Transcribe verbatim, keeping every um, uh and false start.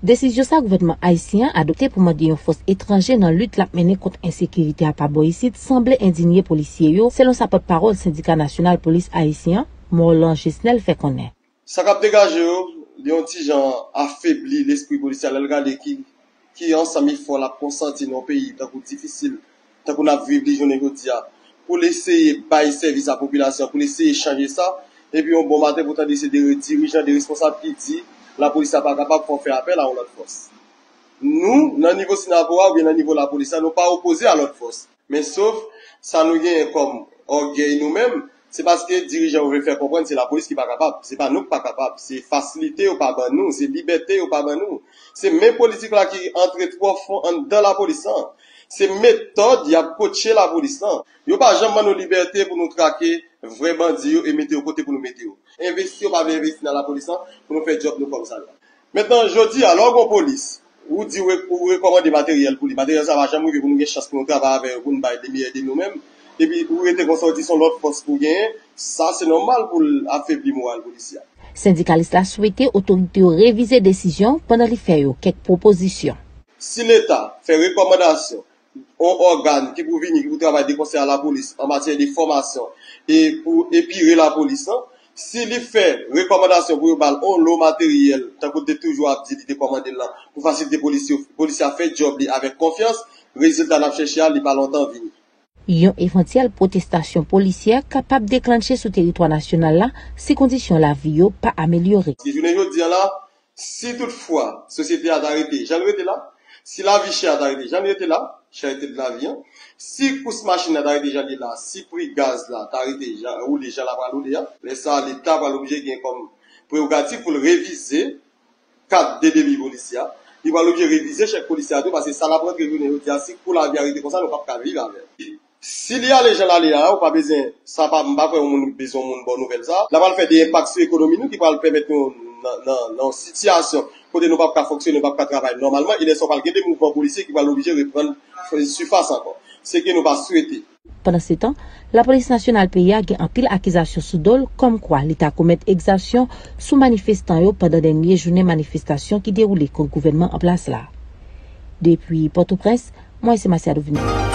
Desizyon sa gouvènman ayisyen an adopte pou mande yon fòs etranje nan lit l ap mennen kont ensekirite a pa bò isit sanble endinye polisye yo, selon sa pòtpawòl Sendika Nasyonal Polis Ayisyen an, Morlan Gesnel, fè konnen. Sa k ap degaje yo, li yon ti jan afebli lespri polisye a lè l gade ki, ki ansanm efò l ap konsanti nan yon peyi tankou difisil, tankou n ap viv li jounen jodi a, pou l eseye bay sèvis a popilasyon, pou l eseye chanje sa, epi yon bon maten pou tande se de dirijan, de responsab ki di lapolis la pa kapab, fò fè apèl a yon lòt fòs. Nou, nan nivo Sinapò a oubyen nan nivo lapolis la, nou pa opoze a lòt fòs. Men sof sa nou genyen kòm ògèy nou menm, se paske dirijan yo vle fè konprann se lapolis ki pa kapab. Se pa nou k pa kapab, se fasilite yo pa ban nou, se libète yo pa ban nou. Se men politik la ki antre twò fon anndan lapolis lan. Se metòd y ap kotche lapolis lan. Yo pa janm ban nou libète pou nou trake vrè bandi yo e mete yo kote pou nou mete yo. Envesti, yo pa vle envesti nan lapolis lan pou nou fè djòb nou kòm sa yo. Mentnan, jodi a, lè w gen yon polis, ou di w re- ou rekòmande materyèl pou li, materyèl sa pa janm rive pou nou gen chans pou nou travay avè yo, pou nou bay li meyè de nou menm, epi ou rete konsa, ou di se yon lòt fòs pou genyen, sa se nòmal pou l afebli moral polisye a. Sendikalis la swete otorite yo revize desizyon pandan li fè yo kèk pwopozisyon. Si Leta fè rekòmandasyon yon ògàn ki pou vini, ki pou travay de konsèy a lapolis an matyè de fòmasyon e pou epire lapolis lan, si li fè rekòmandasyon pou yo ba l yon lo materyèl, tankou l te toujou ap di li te kòmande l lan, pou fasilite polis yo, polisye a fè djòb li avèk konfyans, rezilta n ap chèche a, li pa lontan vini. Yon evantyèl pwotestasyon polisyè kapab deklanche sou teritwa nasyonal la si kondisyon lavi yo pa amelyore. Paske jounen jodi a la, si toutfwa sosyete a ta rete jan l rete la, si lavi chè a ta rete jan l rete la, chète de lavi an, si kous machin nan ta rete jan l ye la, si pri gaz la ta rete jan, woule jan l ap pral woule a, lè sa a, Leta pral oblije gen kòm prewogatif pou l revize kad de debi polisye a. Li pral oblije revize chèk polisye a tou, paske sa l ap rantre jounen jodi a, si kou lavi a rete konsa, nou p ap ka viv avè l. Si li ale jan l ale a, ou pa bezwen, sa pa, m pa kwè yon moun bezwen yon moun ba w nouvèl sa. L ap al fè de enpak sou ekonomi nou ki pral pèmèt nou nan, nan, nan yon sitiyasyon kote nou p ap ka fonksyone, nou p ap ka travay nòmalman, e lè sa w pral gen de mouvman polisye ki pral oblije reprann sifas ankò. Se ke nou pa swete. Pandansetan, lapolis nasyonal peyi a gen anpil akizasyon sou do l kòmkwa li ta komèt egzasyon sou manifestan yo pandan dènye jounen manifestasyon ki dewoule kont gouvènman an plas la. Depi Pòtoprens, mwen se Masiado Vini.